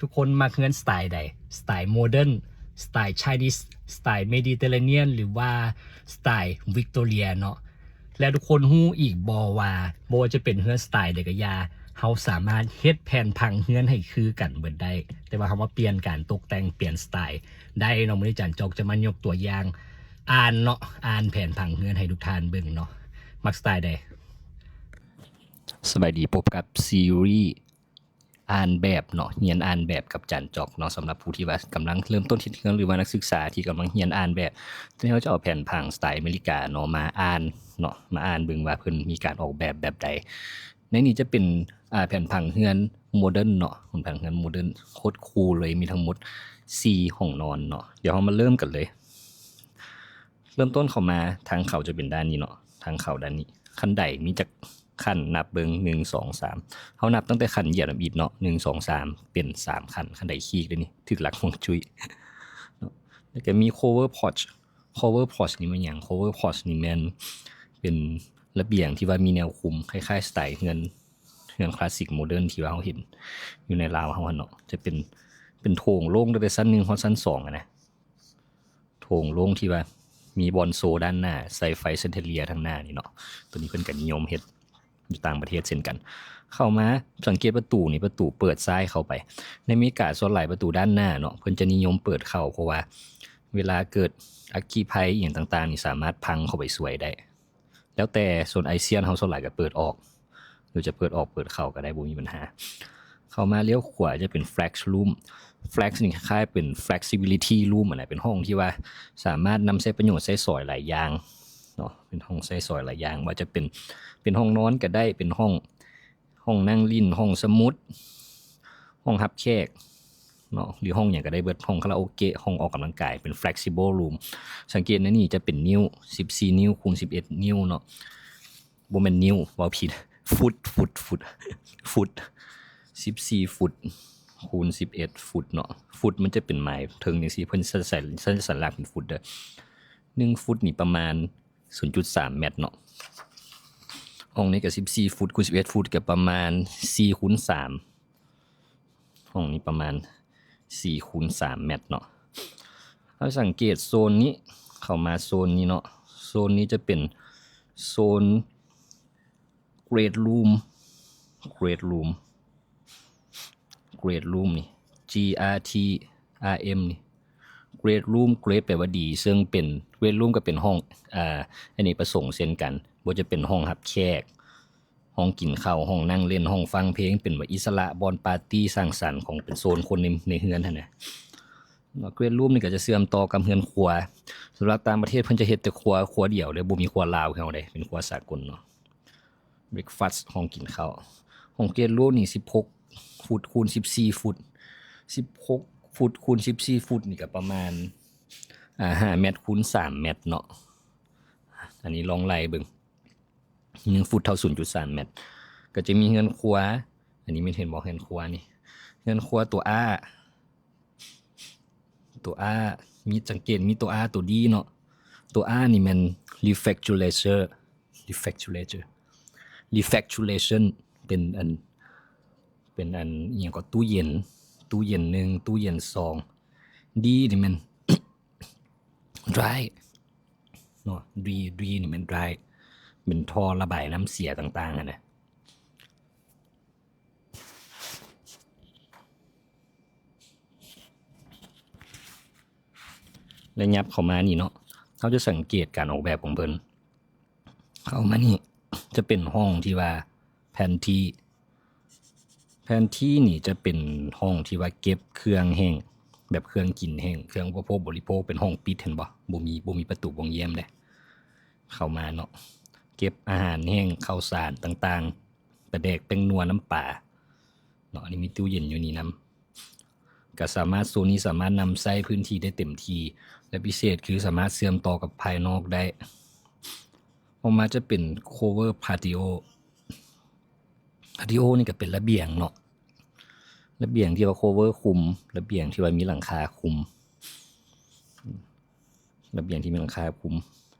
ທຸກຄົນມັກເຮືອນສະໄຕໃດ? ສະໄຕໂມເດີນ, ສະໄຕໄຊນີສ, ສະໄຕເມດິເຕເຣເນຍນ ຫຼືວ່າສະໄຕວິກໂຕເຣຍເນາະ. ແລ້ວທຸກຄົນຮູ້ອີກບໍ່ວ່າ ບໍ່ວ່າຈະເປັນເຮືອນສະໄຕໃດກໍຢ່າ, ເຮົາສາມາດເຮັດແຜນຜັງເຮືອນໃຫ້ຄືກັນເບິດໄດ້, ແຕ່ວ່າເຮົາມາປ່ຽນການຕົກແຕ່ງ, ປ່ຽນສະໄຕໄດ້ເນາະ. ມື້ນີ້ຈານຈອກຈະມາຍົກຕົວຢ່າງ ອ່ານເນາະ, ອ່ານແຜນຜັງເຮືອນໃຫ້ທຸກທ່ານເບິ່ງເນາະ. ມັກສະໄຕໃດ? ສະບາຍດີ, ພົບກັບຊີຣີ ອ່ານແບບເນາະ, ຮຽນອ່ານແບບກັບຈານຈອກເນາະ. ສຳລັບຜູ້ທີ່ວ່າກຳລັງເລີ່ມຕົ້ນເຮັດເຮືອນ ຫຼືວ່ານັກສຶກສາທີ່ກຳລັງຮຽນອ່ານແບບ, ຕອນນີ້ເຮົາຈະເອົາແຜນຜັງສະໄຕອາເມລິກາເນາະ ມາອ່ານເນາະ, ມາອ່ານເບິ່ງວ່າເພິ່ນມີການອອກແບບແບບໃດ. ໃນນີ້ຈະເປັນ ອ່າ ແຜນຜັງເຮືອນໂມເດີນເນາະ, ແຜນຜັງເຮືອນໂມເດີນໂຄດຄູລເລີຍ, ມີທັງໝົດສີ່ຫ້ອງນອນເນາະ. ດຽວເຮົາມາເລີ່ມກັນເລີຍ. ເລີ່ມຕົ້ນເຂົ້າມາ, ທາງເຂົ້າຈະເປັນດ້ານນີ້ເນາະ, ທາງເຂົ້າດ້ານນີ້. ຂັ້ນໄດມີຈັກ ຂັ້ນ ນັບເບິ່ງ ໜຶ່ງ ສອງ ສາມ, ເຮົານັບຕັ້ງແຕ່ຂັ້ນຢຽບທຳອິດເນາະ ໜຶ່ງ ສອງ ສາມ ເປັນສາມຂັ້ນ, ຂັ້ນໄດຄີກເດ້ນີ້, ຖືກຫຼັກຮວງຈຸ້ຍເນາະ. ແລ້ວກໍມີ covered porch, covered porch ນີ້ແມ່ນຫຍັງ? Covered porch ນີ້ແມ່ນເປັນລະບຽງທີ່ວ່າມີແນວຄຸມ, ຄ້າຍໆສະໄຕເຮືອນ ເຮືອນຄລາສສິກໂມເດີນທີ່ວ່າເຮົາເຫັນຢູ່ໃນລາວເຮົາຫັ້ນເນາະ, ຈະເປັນ ເປັນໂຖງໂລ່ງຕັ້ງແຕ່ຊັ້ນໜຶ່ງຮອດຊັ້ນສອງຫັ້ນນະ. ໂຖງໂລ່ງທີ່ວ່າມີບ່ອນໂຊດ້ານໜ້າ, ໃສ່ໄຟແຊນເດເລຍທາງໜ້ານີ້ເນາະ. ຕົວນີ້ເພິ່ນກໍນິຍົມເຮັດຢູ່ຕ່າງປະເທດເຊັ່ນກັນ. ເຂົ້າມາສັງເກດປະຕູນີ້, ປະຕູເປີດຊ້າຍເຂົ້າໄປ. ໃນອາເມລິກາສ່ວນຫຼາຍປະຕູດ້ານໜ້າເນາະ, ເພິ່ນຈະນິຍົມເປີດເຂົ້າ, ເພາະວ່າເວລາເກີດອັກຄີໄພອີ່ຫຍັງຕ່າງໆນີ້ ສາມາດພັງເຂົ້າໄປຊ່ວຍໄດ້. ແລ້ວແຕ່, ໂຊນອາຊຽນເຮົາສ່ວນຫຼາຍກໍເປີດອອກ, ຫຼືຈະເປີດອອກເປີດເຂົ້າກໍໄດ້, ບໍ່ມີບັນຫາ. ເຂົ້າມາລ້ຽວຂວາຈະເປັນ flex room. Flex ນີ້ຄ້າຍໆເປັນ flexibility room ຫັ້ນນະ, ເປັນຫ້ອງທີ່ວ່າສາມາດນຳໃຊ້ປະໂຫຍດໃຊ້ສອຍຫຼາຍຢ່າງເນາະ, ເປັນຫ້ອງໃຊ້ສອຍຫຼາຍຢ່າງ, ວ່າຈະເປັນ ເປັນຫ້ອງນອນກໍໄດ້, ເປັນຫ້ອງ ຫ້ອງນັ່ງຫຼິ້ນ, ຫ້ອງສະໝຸດ, ຫ້ອງຮັບແຂກເນາະ, ຫຼືຫ້ອງຫຍັງກໍໄດ້ເບິດ, ຫ້ອງຄາຣາໂອເກະ, ຫ້ອງອອກກຳລັງກາຍ, ເປັນ flexible room. ສັງເກດໃນນີ້ຈະເປັນນິ້ວ, ສິບສີ່ນິ້ວຄູນສິບເອັດນິ້ວເນາະ, ບໍ່ແມ່ນນິ້ວ, ເວົ້າຜິດ, ຟຸດ, ຟຸດ, ຟຸດ, ຟຸດ, ສິບສີ່ຟຸດຄູນສິບເອັດຟຸດເນາະ. ຟຸດມັນຈະເປັນໝາຍເຖິງຈັ່ງຊີ້, ເພິ່ນໃຊ້ ໃຊ້ສັນລັກເປັນຟຸດເດີ. ໜຶ່ງຟຸດນີ້ປະມານ ສູນຈຸດສາມແມັດເນາະ. ຫ້ອງນີ້ກໍສິບສີ່ຟຸດຄູນສິບເອັດຟຸດ ກໍປະມານສີ່ຄູນສາມ, ຫ້ອງນີ້ປະມານສີ່ຄູນສາມແມັດເນາະ. ເຮົາສັງເກດໂຊນນີ້, ເຂົ້າມາໂຊນນີ້ເນາະ, ໂຊນນີ້ຈະເປັນໂຊນ great room, great room, great room ນີ້ G R E A T room ນີ້ great room, great ແປວ່າດີ, ເຊິ່ງເປັນ great room ກໍເປັນຫ້ອງ ອາ ອະເນກປະສົງເຊັ່ນກັນ, ບໍ່ວ່າຈະເປັນຫ້ອງຮັບແຂກ, ຫ້ອງກິນເຂົ້າ, ຫ້ອງນັ່ງຫຼິ້ນ, ຫ້ອງຟັງເພງ, ເປັນວ່າອິດສະຫຼະ, ບ່ອນປາຕີ້ສັງສັນຂອງ ເປັນໂຊນຄົນໃນ ໃນເຮືອນຫັ້ນນະ. great room ນີ້ກໍຈະເຊື່ອມຕໍ່ກັບເຮືອນຄົວ. ສຳລັບຕ່າງປະເທດເພິ່ນຈະເຮັດແຕ່ຄົວ ຄົວດຽວເດ້, ບໍ່ມີຄົວລາວຄືເຮົາເດ້, ເປັນຄົວສາກົນເນາະ. breakfast ຫ້ອງກິນເຂົ້າ. ຫ້ອງ great room ນີ້ສິບຫົກຟຸດຄູນສິບສີ່ຟຸດ, ສິບຫົກຟຸດຄູນສິບສີ່ຟຸດນີ້ກໍປະມານ ອາ ຫ້າແມັດຄູນສາມແມັດເນາະ. ອັນນີ້ລອງໄລ່ເບິ່ງ, ໜຶ່ງຟຸດເທົ່າສູນຈຸດສາມແມັດ. ກໍຈະມີເຮືອນຄົວ, ອັນນີ້ແມ່ນ ເຫັນບໍ່ ເຮືອນຄົວນີ້, ເຮືອນຄົວຕົວ R ຕົວ R ມີ ສັງເກດມີຕົວ R ຕົວ D ເນາະ. ຕົວ R ນີ້ແມ່ນ refrigerator, refrigerator, refrigeration ເປັນອັນ ເປັນອັນ ອີ່ຫຍັງກໍ ຕູ້ເຢັນ, ຕູ້ເຢັນໜຶ່ງ, ຕູ້ເຢັນສອງ. D ນີ້ແມ່ນ dry ເນາະ, D, D ນີ້ແມ່ນ dry ເປັນທໍ່ລະບາຍນ້ຳເສຍຕ່າງໆຫັ້ນນະ. ແລະ ຫຍັບເຂົ້າມານີ້ເນາະ, ເຮົາຈະສັງເກດການອອກແບບຂອງເພິ່ນ. ເຂົ້າມານີ້ຈະເປັນຫ້ອງທີ່ວ່າ pantry, pantry ນີ້ຈະເປັນຫ້ອງທີ່ວ່າເກັບເຄື່ອງແຫ້ງ, ແບບເຄື່ອງກິນແຫ້ງ, ເຄື່ອງອຸປະໂພກບໍລິໂພກ, ເປັນຫ້ອງປິດ, ເຫັນບໍ່? ບໍ່ມີ ບໍ່ມີປະຕູ ບໍ່ມີແຍ້ມເດ້. ເຂົ້າມາເນາະ, ເກັບອາຫານແຫ້ງ, ເຂົ້າສານຕ່າງໆ, ປາແດກ, ແປ້ງນົວ, ນ້ຳປາເນາະ. ອັນນີ້ມີຕູ້ເຢັນຢູ່ນີ້ນຳ. ກໍສາມາດ, ໂຊນນີ້ສາມາດນຳໃຊ້ພື້ນທີ່ໄດ້ເຕັມທີ່ ແລະ ພິເສດຄືສາມາດເຊື່ອມຕໍ່ກັບພາຍນອກໄດ້. ອອກມາຈະເປັນ covered patio, patio ນີ້ກໍເປັນລະບຽງເນາະ, ລະບຽງທີ່ວ່າ cover ຄຸມ, ລະບຽງທີ່ວ່າມີຫຼັງຄາຄຸມ, ລະບຽງທີ່ມີຫຼັງຄາຄຸມ.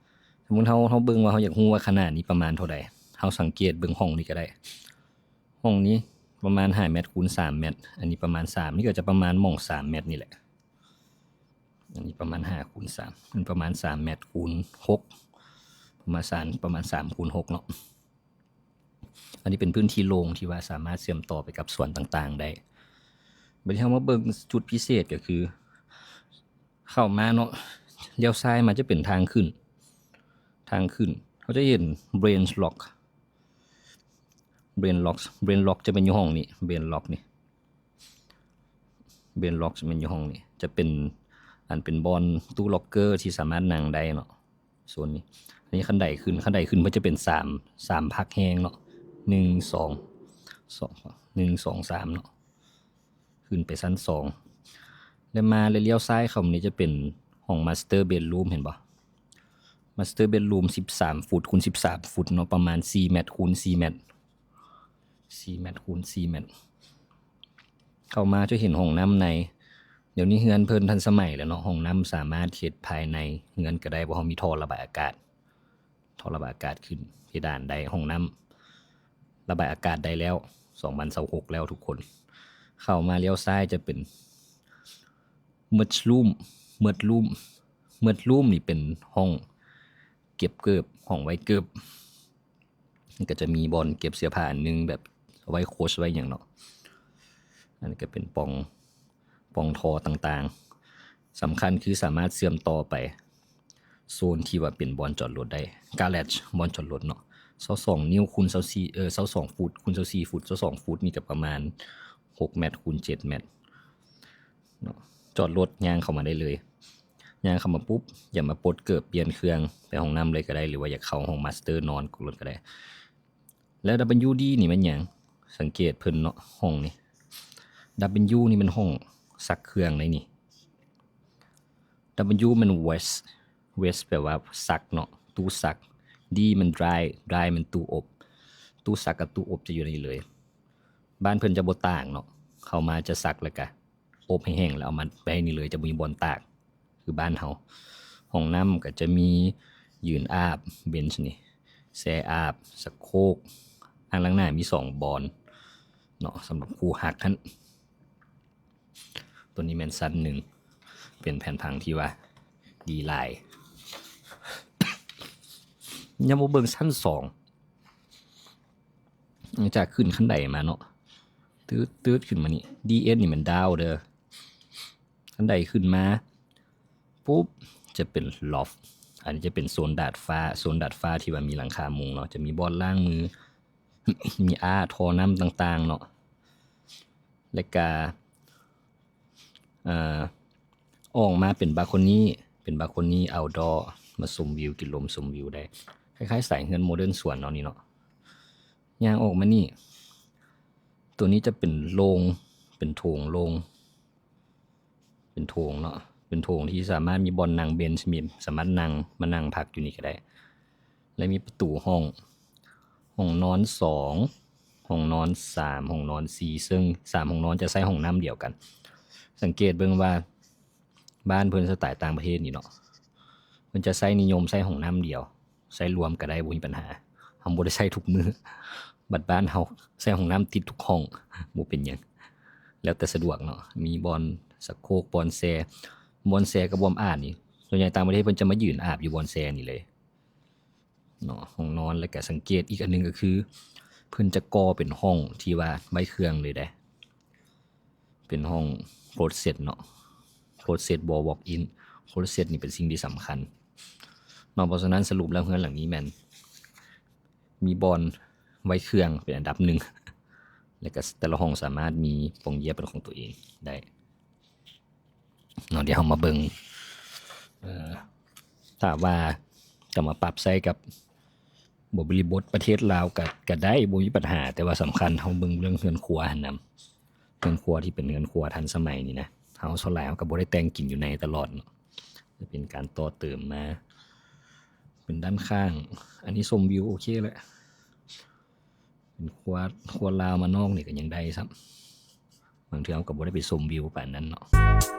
ສົມມຸດເຮົາ, ເຮົາເບິ່ງວ່າເຮົາຢາກຮູ້ວ່າຂະໜາດນີ້ປະມານເທົ່າໃດ, ເຮົາສັງເກດເບິ່ງຫ້ອງນີ້ກໍໄດ້. ຫ້ອງນີ້ ປະມານຫ້າແມັດຄູນສາມແມັດ ອັນນີ້ປະມານສາມ ນີ້ກໍຈະປະມານໝ່ອງສາມແມັດນີ້ແຫຼະ. ອັນນີ້ປະມານຫ້າຄູນສາມ ມັນປະມານສາມແມັດຄູນຫົກ ປະມານສາມ ປະມານສາມຄູນຫົກເນາະ. ອັນນີ້ເປັນພື້ນທີ່ໂລ່ງທີ່ວ່າສາມາດເຊື່ອມຕໍ່ໄປກັບສວນຕ່າງໆໄດ້. ບັດນີ້ເຮົາມາເບິ່ງຈຸດພິເສດກໍຄື ເຂົ້າມາເນາະ ລ້ຽວຊ້າຍມາຈະເປັນທາງຂຶ້ນ ທາງຂຶ້ນ ເຮົາຈະເຫັນ Brain Lock Brain Lock Brain Lock ຈະເປັນຢູ່ຫ້ອງນີ້ Brain Lock ນີ້ Brain Lock ຈະເປັນຢູ່ຫ້ອງນີ້ ຈະເປັນ ອັນເປັນບ່ອນຕູ້ locker ທີ່ສາມາດນັ່ງໄດ້ເນາະ ໂຊນນີ້. ອັນນີ້ຂັ້ນໄດຂຶ້ນ ຂັ້ນໄດຂຶ້ນມັນຈະເປັນສາມ ສາມພັກແຮງເນາະ ໜຶ່ງ ສອງ ສອງ ໜຶ່ງ ສອງ ສາມເນາະ ຂຶ້ນໄປຊັ້ນສອງ ແລ້ວມາ ແລ້ວລ້ຽວຊ້າຍເຂົ້າມານີ້ຈະເປັນຫ້ອງ Master Bedroom ເຫັນບໍ່? Master Bedroom ສິບສາມຟຸດຄູນສິບສາມຟຸດເນາະ ປະມານສີ່ແມັດຄູນສີ່ແມັດ ສີ່ແມັດຄູນສີ່ແມັດ. ເຂົ້າມາຈະເຫັນຫ້ອງນ້ຳໃນ. ດຽວນີ້ເຮືອນເພິ່ນທັນສະໄໝແລ້ວເນາະ ຫ້ອງນ້ຳສາມາດເຮັດພາຍໃນເຮືອນກໍໄດ້ ເພາະເຮົາມີທໍ່ລະບາຍອາກາດ ທໍ່ລະບາຍອາກາດຂຶ້ນເພດານໄດ້ ຫ້ອງນ້ຳລະບາຍອາກາດໄດ້ແລ້ວ ສອງພັນຊາວຫົກແລ້ວທຸກຄົນ. ເຂົ້າມາລ້ຽວຊ້າຍຈະເປັນ Merch Room Merch Room Merch Room ນີ້ເປັນຫ້ອງເກັບເກີບ ຫ້ອງໄວ້ເກີບ ມັນກໍຈະມີບ່ອນເກັບເສື້ອຜ້າອັນໜຶ່ງ ແບບເອົາໄວ້ໂຄດໄວ້ຫຍັງເນາະ. ອັນນີ້ກໍເປັນປ່ອງ ປ່ອງທໍ່ຕ່າງໆ. ສຳຄັນຄືສາມາດເຊື່ອມຕໍ່ໄປໂຊນທີ່ວ່າເປັນບ່ອນຈອດລົດໄດ້ Garage ບ່ອນຈອດລົດເນາະ ຊາວສອງນິ້ວຄູນຊາວສີ່ ເອີ ຊາວສອງຟຸດຄູນຊາວສີ່ຟຸດ ຊາວສອງຟຸດນີ້ກໍປະມານຫົກແມັດຄູນເຈັດແມັດເນາະ. ຈອດລົດຍ່າງເຂົ້າມາໄດ້ເລີຍ ຍ່າງເຂົ້າມາປຸບ ຢາກມາປົດເກີບປ່ຽນເຄື່ອງໄປຫ້ອງນ້ຳເລີຍກໍໄດ້ ຫຼືວ່າຢາກເຂົ້າຫ້ອງ Master ນອນກໍລົດກໍໄດ້. ແລ້ວ WD ນີ້ແມ່ນຫຍັງ? ສັງເກດເພິ່ນເນາະ ຫ້ອງນີ້ W ນີ້ແມ່ນຫ້ອງຊັກເຄື່ອງໃດນີ້. W ແມ່ນ waste waste ແປວ່າຊັກເນາະ ຕູ້ຊັກ. D ແມ່ນ dry dry ແມ່ນຕູ້ອົບ. ຕູ້ຊັກກັບຕູ້ອົບຈະຢູ່ໃນນີ້ເລີຍ. ບ້ານເພິ່ນຈະບໍ່ຕ່າງເນາະ ເຂົ້າມາຈະຊັກແລ້ວກະອົບໃຫ້ແຫ້ງ ແລ້ວເອົາມາໄວ້ນີ້ເລີຍ ຈະບໍ່ມີບ່ອນຕາກ ຄືບ້ານເຮົາ. ຫ້ອງນ້ຳກໍຈະມີຢືນອາບ Bench ນີ້ ແຊ່ອາບ ຊັກໂຄກ ອ່າງລ້າງໜ້າມີສອງບ່ອນເນາະ ສຳລັບຄູ່ຮັກຫັ້ນ. ຕົວນີ້ແມ່ນຊັ້ນໜຶ່ງ ເປັນແຜ່ນຜັງທີ່ວ່າດີຫຼາຍ. ຍັງບໍ່ເບິ່ງຊັ້ນສອງ ຫຼັງຈາກຂຶ້ນຂັ້ນໄດມາເນາະ ຕືດໆຂຶ້ນມານີ້ D S ນີ້ແມ່ນ down ເດີ. ຂັ້ນໄດຂຶ້ນມາປຸບ ຈະເປັນ loft ອັນນີ້ຈະເປັນໂຊນດາດຟ້າ ໂຊນດາດຟ້າທີ່ວ່າມີຫຼັງຄາມຸງເນາະ ຈະມີບ່ອນລ້າງມື ມີອາ ທໍ່ນ້ຳຕ່າງໆເນາະ. ແລ້ວກະ ເອີ ອອກມາເປັນບາໂຄນີ ເປັນບາໂຄນີ outdoor ມາຊົມວິວ ກິນລົມຊົມວິວໄດ້ ຄ້າຍໆສາຍເຮືອນໂມເດີນສວນເນາະນີ້ເນາະ. ຍ່າງອອກມານີ້ ຕົວນີ້ຈະເປັນໂລ່ງ ເປັນໂຖງໂລ່ງ ເປັນໂຖງເນາະ ເປັນໂຖງທີ່ສາມາດມີບ່ອນນັ່ງ Bench ມີ ສາມາດນັ່ງ ມານັ່ງພັກຢູ່ນີ້ກໍໄດ້. ແລະ ມີປະຕູຫ້ອງ ຫ້ອງນອນສອງ ຫ້ອງນອນສາມ ຫ້ອງນອນສີ່ ເຊິ່ງສາມຫ້ອງນອນຈະໃຊ້ຫ້ອງນ້ຳດຽວກັນ. ສັງເກດເບິ່ງວ່າບ້ານເພິ່ນສະໄຕຕ່າງປະເທດນີ້ເນາະ ເພິ່ນຈະໃຊ້ ນິຍົມໃຊ້ຫ້ອງນ້ຳດຽວ ໃຊ້ລວມກໍໄດ້ ບໍ່ມີບັນຫາ ເຮົາບໍ່ໄດ້ໃຊ້ທຸກມື້. ບັດບ້ານເຮົາໃຊ້ຫ້ອງນ້ຳຕິດທຸກຫ້ອງ ບໍ່ເປັນຫຍັງ ແລ້ວແຕ່ສະດວກເນາະ. ມີບ່ອນຊັກໂຄກ ບ່ອນແຊ່ ບ່ອນແຊ່ກັບບ່ອນອາບນີ້ ສ່ວນໃຫຍ່ຕ່າງປະເທດເພິ່ນຈະມາຢືນອາບຢູ່ບ່ອນແຊ່ນີ້ເລີຍເນາະ ຫ້ອງນອນ. ແລ້ວກະສັງເກດອີກອັນໜຶ່ງກໍຄື ເພິ່ນຈະກໍ່ເປັນຫ້ອງທີ່ວ່າໄວ້ເຄື່ອງເລີຍເດ້ ເປັນຫ້ອງ closet ເນາະ closet ບໍ່ walk in closet ນີ້ເປັນສິ່ງທີ່ສຳຄັນເນາະ. ເພາະສະນັ້ນສະຫຼຸບແລ້ວເຮືອນຫຼັງນີ້ແມ່ນມີບ່ອນໄວ້ເຄື່ອງເປັນອັນດັບໜຶ່ງ ແລ້ວກະແຕ່ລະຫ້ອງສາມາດມີປ່ອງຢຽບເປັນຂອງຕົວເອງໄດ້ເນາະ. ດຽວເຮົາມາເບິ່ງ ເອີ ຖ້າວ່າຈະມາປັບໃຊ້ກັບ ບໍລິບົດປະເທດລາວກະ ກະໄດ້ ບໍ່ມີບັນຫາ ແຕ່ວ່າສຳຄັນເຮົາເບິ່ງເລື່ອງເຮືອນຄົວຫັ້ນນຳ ເຮືອນຄົວທີ່ເປັນເຮືອນຄົວທັນສະໄໝນີ້ນະ. ເຮົາສ່ວນຫຼາຍເຮົາກະບໍ່ໄດ້ແຕ່ງກິນຢູ່ໃນຕະຫຼອດເນາະ ຈະເປັນການຕໍ່ເຕີມມາ ເປັນດ້ານຂ້າງ. ອັນນີ້ຊົມວິວໂອເຄແຫຼະ ເປັນຄົວ ຄົວລາວມານອກນີ້ກະຍັງໄດ້ຊ້ຳ. ບາງເທື່ອເຮົາກະບໍ່ໄດ້ໄປຊົມວິວປານນັ້ນເນາະ.